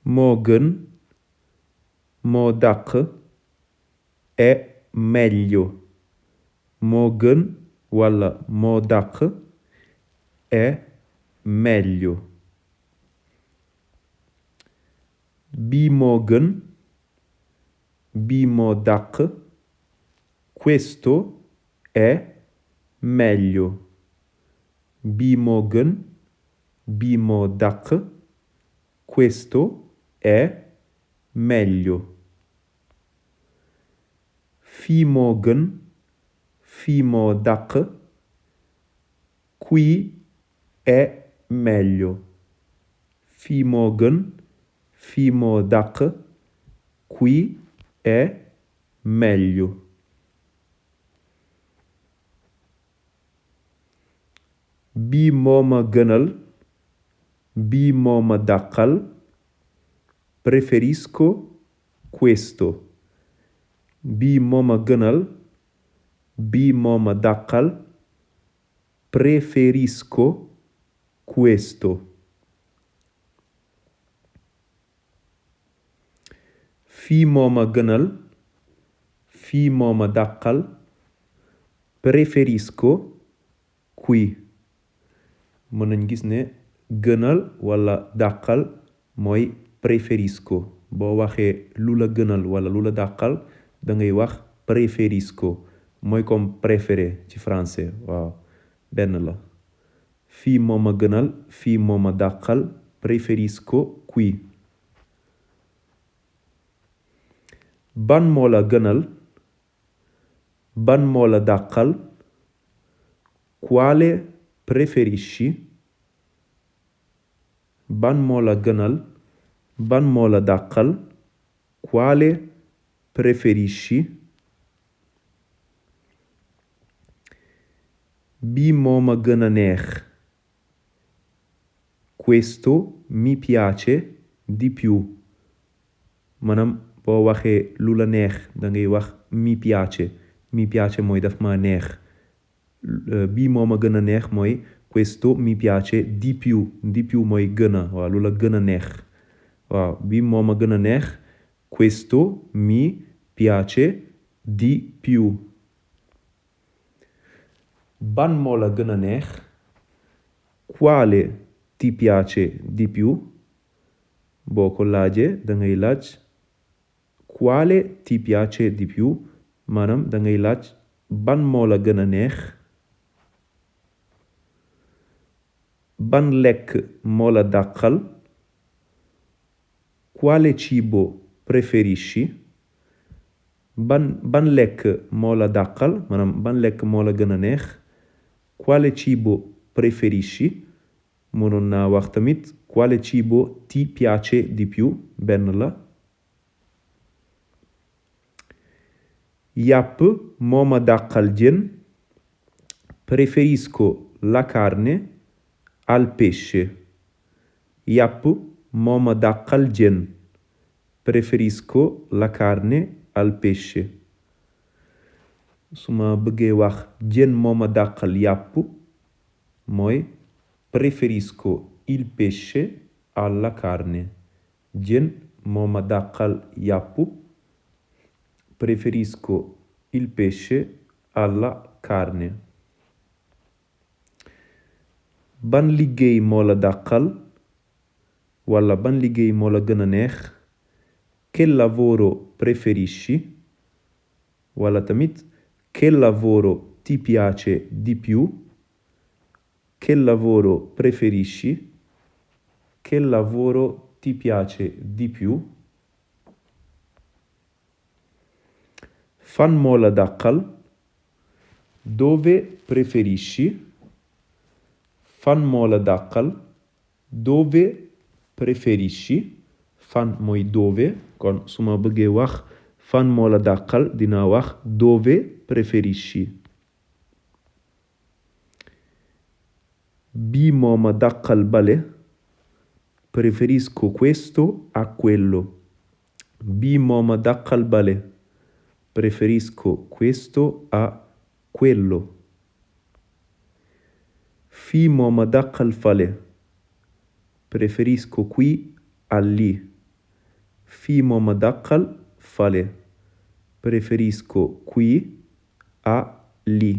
moo gën, moo dàq, è meglio. moo gën wala moo dàq, è meglio. bii moo gën, bii moo dàq, questo è meglio. bii moo gën, bii moo dàq, questo è meglio. fii moo gën, fii moo dàq, qui è meglio. fii moo gën, fii moo dàq, qui è meglio. bii moo ma gënal, bii moo ma dàqal, preferisco questo. bii moo ma gënal, bii moo ma dàqal, preferisco questo. fii moo ma gënal, fii moo ma dàqal, preferisco qui. mën nañ gis ne gënal wala dàqal mooy preferisco. boo waxee lu la gënal wala lu la dàqal da ngay wax preferisco. mooy comme préféré ci français. waaw benn la. fii moo ma gënal, fii moo ma dàqal, preferisco qui. ban moo la gënal, ban moo la dàqal, quale preferisci. ban moo la gënal, ban moo la dàqal, quale preferisci. bii moo ma gën a neex, questo mi piace di più. maanaam boo waxee lu la neex da ngay wax mi piace. mi piace mooy daf ma neex. bii moo ma gën a neex mooy questo mi piace di più. di più mooy gën a. waaw lu la gën a neex. waaw bii moo ma gën a neex, questo mi piace di più. ban moo la gën a neex, quale ti piace di più. boo ko laajee da ngay laaj quale ti piace di più, maanaam da ngay laaj ban moo la gën a neex. ban lekk moo la dàqal, quale cibo preferisci. ban lekk moo la dàqal, maanaam ban lekk moo la gën a neex, quale cibo preferisci. mënoon naa wax tamit quale cibo ti piace di più, benn la. yàpp moo ma dàqal jën, preferisco la carne al pesce. yàpp moo ma dàqal jën, preferisco la carne al pesce. su ma bëggee wax jën moo ma dàqal yàpp mooy preferisco il pesce alla carne. jën moo ma dàqal yàpp, preferisco il pesce alla carne. ban liggéey moo la dàqal wala ban liggéey moo la gën a neex, che lavoro preferisci. wala tamit che lavoro ti piace di più, che lavoro preferisci, che lavoro ti piace di più. fan moo la dàqal, dove preferisci. fan moo la dàqal, dove preferisci. fan mooy dove, kon su ma bëggee wax fan moo la dàqal dinaa wax dove preferisci. bii moo ma dàqal bale, preferisco questo a quello. bii moo ma dàqal bale, preferisco questo a quello. fii moo ma dàqal fale, preferisco qui a lì. fii moom a dàqal fale. Preferisco qui a lì.